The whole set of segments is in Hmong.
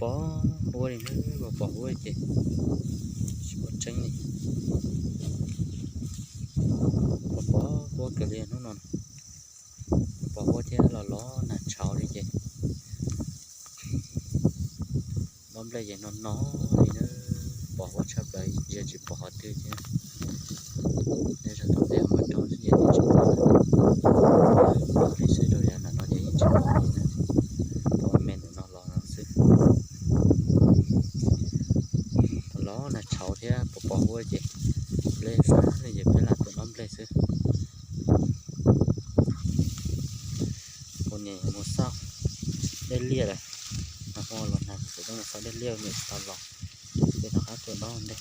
Pos huab li na, pos huab ces tsis pom tseeb li. Pos pos huab kawg li hnub no, pos huab thiab los los nag tshauv li ces dob nplej ces no no li na, pos huab tshaj plaws, yog tsis pom qhov twg thiab. Nej zaj tus dej mas rau xwb ces tsis pom li xwb, rau yav nram no ces yeej tsis pom li na, pom me ntawm no los no xwb. Los nag tshauv thiab pos pos huab ces nplej fab li ces peb lam tuaj dob nplej xwb. Kuv niam mus xauj dej liaj lawm, nag hmo los nag kuv twb mus xauj dej liaj niam tsis tau los, peb rov qab tuaj dob ntej.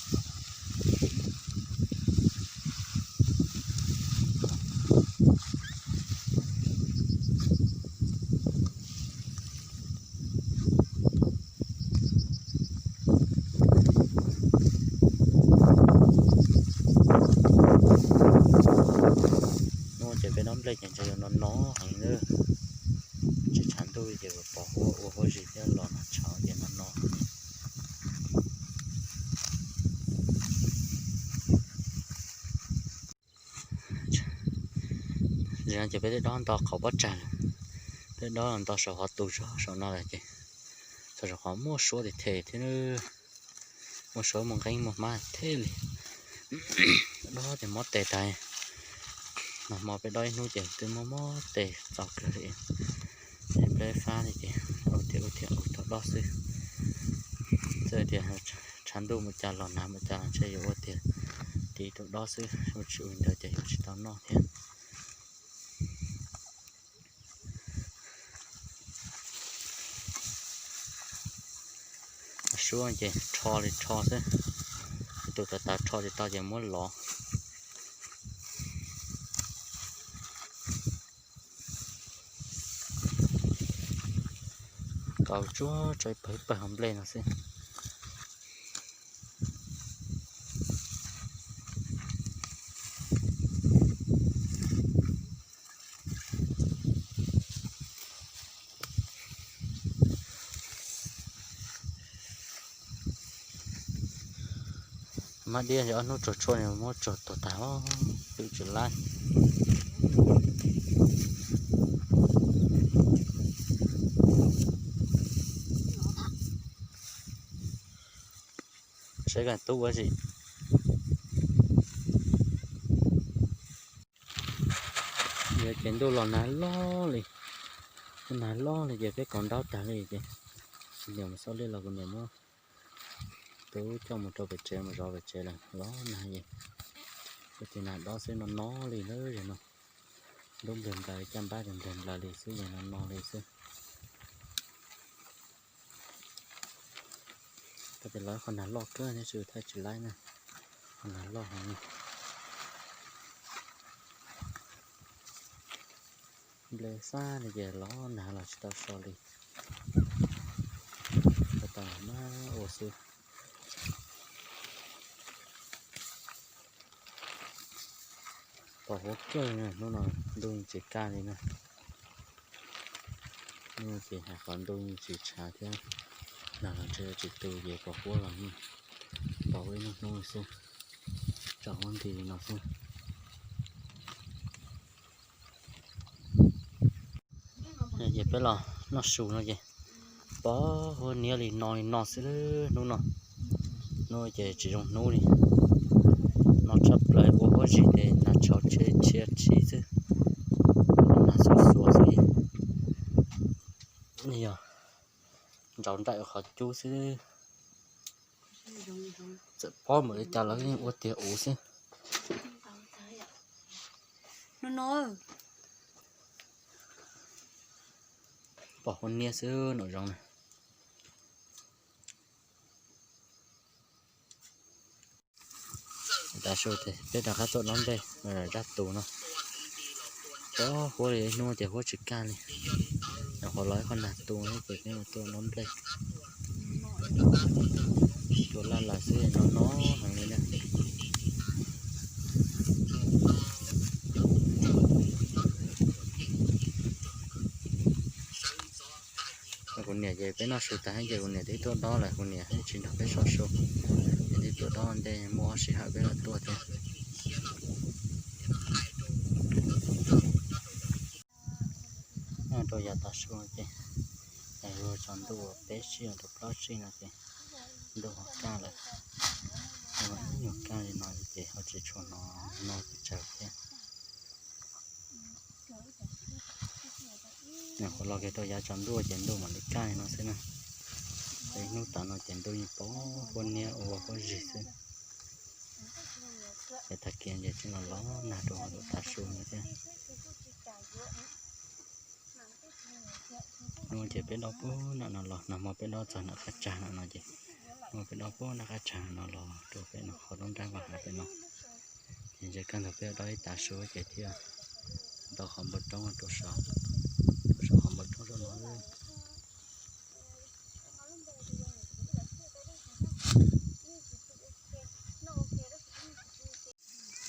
Hnub ces peb dob nplej ces ntshe yuav no no heev na, tsis tshav ntuj ces pos huab ua huab zis thiab los nag tshauv ces no no. Ces peb twb dob nto qhov pob tsag lawm, twb dob nto saum qhov tus zog saum no lawm ces txog saum qhov muaj suab tiag thiab, muaj suab muaj nqeeb muaj hmab thiab li. Dob ces mob tes tas, nag hmo peb dob ib hnub ces twb mob mob tes txaus kawg li. Ces nplej fab li ces ua tiag ua tiag ua tau dob xwb. Txawm tias tshav ntuj mus cas los nag mus cas los ntshe yuav ua tiag tiv tus dob xwb, ua tsis ua ntawd ces yuav tsis tau noj thiab. Suab ces rho li rho xwb, tus tav tav rho tsis tau ces muab lov. Kaus tsuag tso ib pawg ib pawg hauv nplej no xwb. Mab diab ob hnub tsuag tshuaj no muab tsuag tuag tag, twb tsis laib. Saib koj tub ua si. Yog ces ntuj los nag loj li, nag loj li ces peb kaus ntaub tag li ces niam mus xauj dej los kuv niam muab tub coj mus rau pem tsev mus zov pem tsev lawm los nag es, ua ces nag dob xwb no no li lawm yog no. Ntub npliag nplaws caj npab ces npliag nplaws li xwb yog no no li xwb. Koj tias los qhov nag loj kawg thiab tsis thaij tsis laib na, qhov nag loj heev. Nplej xab li ces los nag los tsis tau so li. Ua tau mab ua xwb. Pos huab kawg, hnub no ntuj tsis kaj li na. Hnub ces hais qhov ntuj tsis tshav thiab, nag los ntshe tsis tu ces pos huab los pos huab ib hnub hnub xwb, tsaus huab nti li no xwb. Ces peb los noj su no ces pos huab niab li no li no xwb hnub no. Hnub ces tsis zoo hnub li, no tshaj plaws ua huab zis ces nag tshauv tshia tshia tshib xwb, nag xuav xuav xwb. Yog ntsaus nraim ua qhov cub xwb. Txawm pob npaum li cas los yeej ua tiag uv xwb. Pom huab niab xwb nom zoo na. Tav su peb rov qab tuaj dob nplej zaj tus no. Pos huab li ib hnub ces huab tsis kaj li, nyuam qhuav los ib qho nag tu ces peb mus tuaj dob nplej. Tuaj laj lawm xwb no no heev li na. Kuv Kuv niam ces peb noj su tas ces kuv niam twb tuaj dob lawm, kuv niam tsis nrog peb so su, ces twb tuaj dob ntej, muaj ob sij hawm peb mam tuaj thiab. Nyob rau yav tav su ces, yav tsaus ntuj peb sij rau plaub sij no ces ntuj ho kaj lawm, ib nyuag kaj li no ces ho tsis tshua hnov no tsis tsawg thiab. Nyuam qhuav los kiag rau yav tsaus ntuj ces ntuj mam li kaj li no xwb na. Ib hnub tas no ces ntuj yeej pom huab niab ua huab zig xwb. Ces tag kis ces tseem los los nag rau hauv tav su no thiab. Hnub ces peb dob puag nram no los, nag hmo peb dob txog nram qab tsag nram no ces, hnub peb dob puag nram qab tsag no los rau pem no qhov roob nrab vaj hav pem no. Ces ntshe kaj ntug peb dob ib tav su ces thiaj tau qhov npua roob rau saum, rau saum qhov npua roob saum no.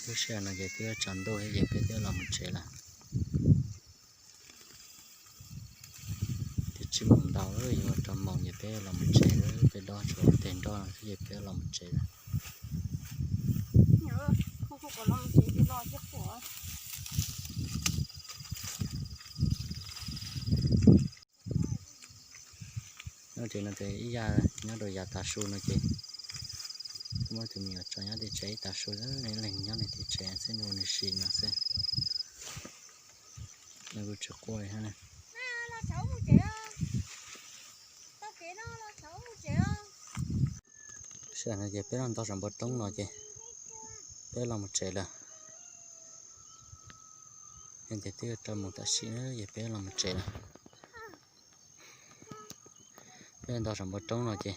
Lub sij hawm no ces twb tsaus ntuj thiab ces peb twb los mus tsev lawm. Twb tsib moos ntau lawm, yuav rau moos ces peb los mus tsev lawm, peb dob tshuav teg nroj no xwb ces peb los mus tsev lawm. Nyob tsev no ces ib yam nyob rau yav tav su no ces muaj tus me nyuam tso nyob tim tsev ib tav su, leej nyob nws tim tsev xwb, nws ua nws si no xwb. Nws kuj tsis quaj li thiab na. Sij hawm no ces peb los ntog saum npoo roob no ces peb los mus tsev lawm. Ces twb rau moos tam sim na ces peb los mus tsev lawm. Peb ntog saum npoo roob no ces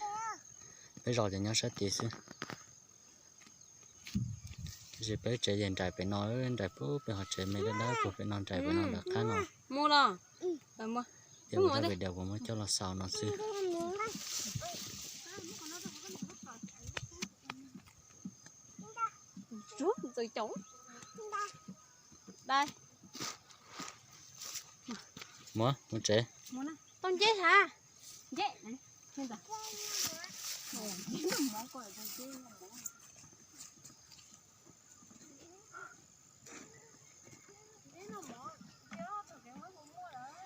peb zos ces nyob sab tid xwb. Tab sis peb tsev ces nraim pem no, nraim puag pem qhov tsev me dawb dawb puag pem no, nraim pem no nram qab no. Ces ua tab video kuv muab coj los xaus no xwb. Mus, mus tsev.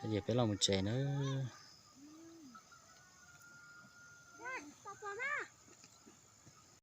Ces peb los mus tsev nawb.